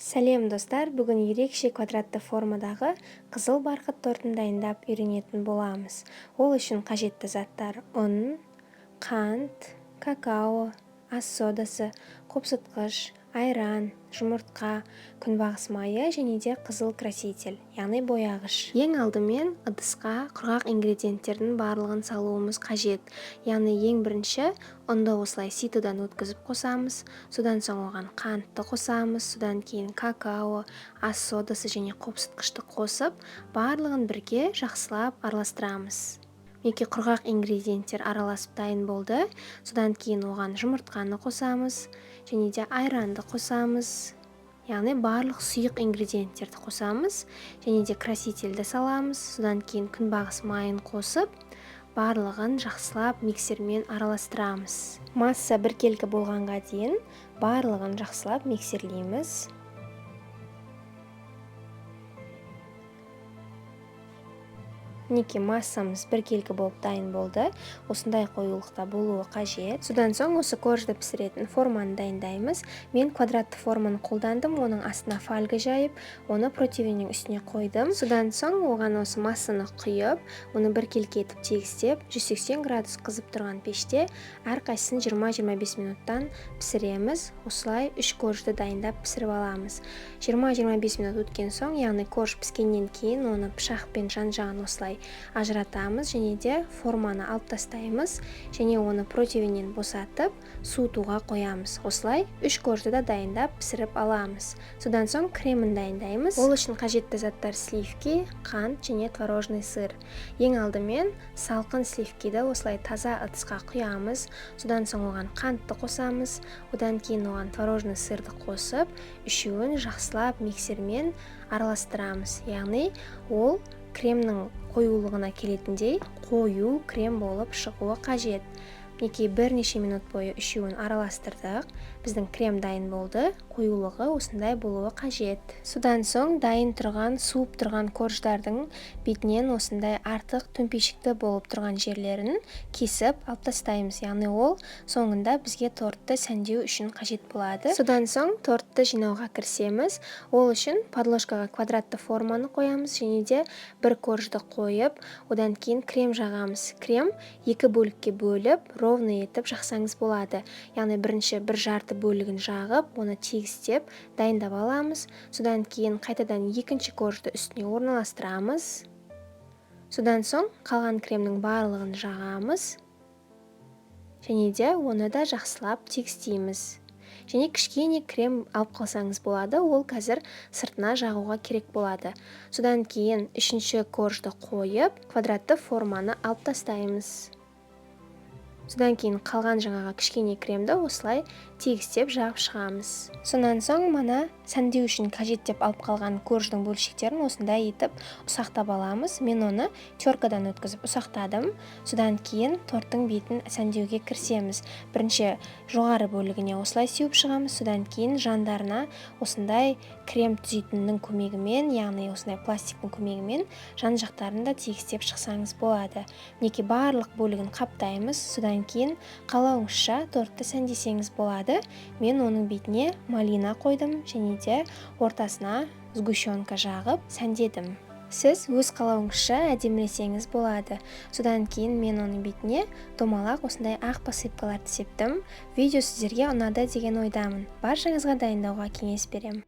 Сәлем, достар! Бүгін ерекше квадратты формадағы қызыл барқыт тортын дайындап үйренетін боламыз. Ол үшін қажетті заттар: ұн, қант, какао, ас содасы, қопсытқыш, айран, жұмыртқа, күнбағыс майы және де қызыл краситель, яғни бояғыш. Ең алдымен ыдысқа құрғақ ингредиенттердің барлығын салуымыз қажет. Яғни ең бірінші ұнды осылай ситодан өткізіп қосамыз, содан соң оған қантты қосамыз, содан кейін какао, ас содасы және қопсытқышты қосып, барлығын бірге жақсылап араластырамыз. Мінекей, құрғақ ингредиенттер араласып дайын болды. Содан кейін оған жұмыртқаны қосамыз және де айранды қосамыз, яғни барлық сұйық ингредиенттерді қосамыз және де красительді саламыз. Содан кейін күнбағыс майын қосып, барлығын жақсылап миксермен араластырамыз. Масса біркелкі болғанға дейін барлығын жақсылап миксерлейміз. Мінекей, массамыз біркелкі болып дайын болды. Осындай қоюлықта болуы қажет. Содан соң осы коржды пісіретін форманы дайындаймыз. Мен квадратты форманы қолдандым. Оның астына фольга жайып, оны противеннің үстіне қойдым. Содан соң оған осы массаны құйып, оны біркелкі етіп тегістеп, 180 градус қызып тұрған пеште әрқайсысын 20-25 минуттан пісіреміз. Осылай үш коржды дайындап, пісіріп аламыз. 20-25 минут өткен соң, яғни корж піскеннен кейін, оны пышақпен жан жағын осылай ажыратамыз және де форманы алып тастаймыз және оны противеннен босатып, суытуға қоямыз. Осылай үш коржды да дайындап, пісіріп аламыз. Содан соң кремін дайындаймыз. Ол үшін қажетті заттар: сливки, қант және творожный сыр. Ең алдымен салқын сливкиді осылай таза ыдысқа құямыз. Содан соң оған қантты қосамыз, одан кейін оған творожный сырды қосып, үшеуін жақсылап миксермен араластырамыз. Яғни ол кремнің қоюлығына келетіндей қою крем болып шығуы қажет. Мінекей, бірнеше минут бойы үшеуін араластырдық. Біздің крем дайын болды. Қоюлығы осындай болуы қажет. Содан соң дайын тұрған, суып тұрған корждардың бетінен осындай артық төмпешікті болып тұрған жерлерін кесіп алып тастаймыз. Яғни ол соңында бізге тортты сәндеу үшін қажет болады. Содан соң тортты жинауға кірісеміз. Ол үшін подложкаға квадратты форманы қоямыз және де бір коржды қойып, одан кейін крем жағамыз. Крем екі бөлікке бөліп, ровно етіп жақсаңыз болады. Яғни бірінші бір жарты бөлігін жағып, оны тегістеп дайындап аламыз. Содан кейін қайтадан екінші коржды үстіне орналастырамыз. Содан соң қалған кремнің барлығын жағамыз және де оны да жақсылап тегістейміз. Және кішкене крем алып қалсаңыз болады, ол қазір сыртына жағуға керек болады. Содан кейін үшінші коржды қойып, квадратты форманы алып тастаймыз. Содан кейін қалған жаңағы кішкене кремді осылай тегістеп жағып шығамыз. Сонан соң мана сәндеу үшін қажет деп алып қалған корждың бөлшектерін осындай етіп ұсақтап аламыз. Мен оны теркадан өткізіп ұсақтадым. Содан кейін торттың бетін сәндеуге кірісеміз. Бірінші жоғары бөлігіне осылай сеуіп шығамыз. Содан кейін жандарына осындай крем түзейтіннің көмегімен, яғни осындай пластиктің көмегімен жан жақтарын да тегістеп шықсаңыз болады. Мінекей, барлық бөлігін қаптаймыз. Содан кейін қалауыңызша тортты сәндесеңіз болады. Мен оның бетіне малина қойдым және де ортасына сгущенка жағып сәндедім. Сіз өз қалауыңызша әдемілесеңіз болады. Содан кейін мен оның бетіне домалақ осындай ақ посыпкаларды септім. Видео сіздерге ұнады деген ойдамын. Баршаңызға дайындауға кеңес беремін.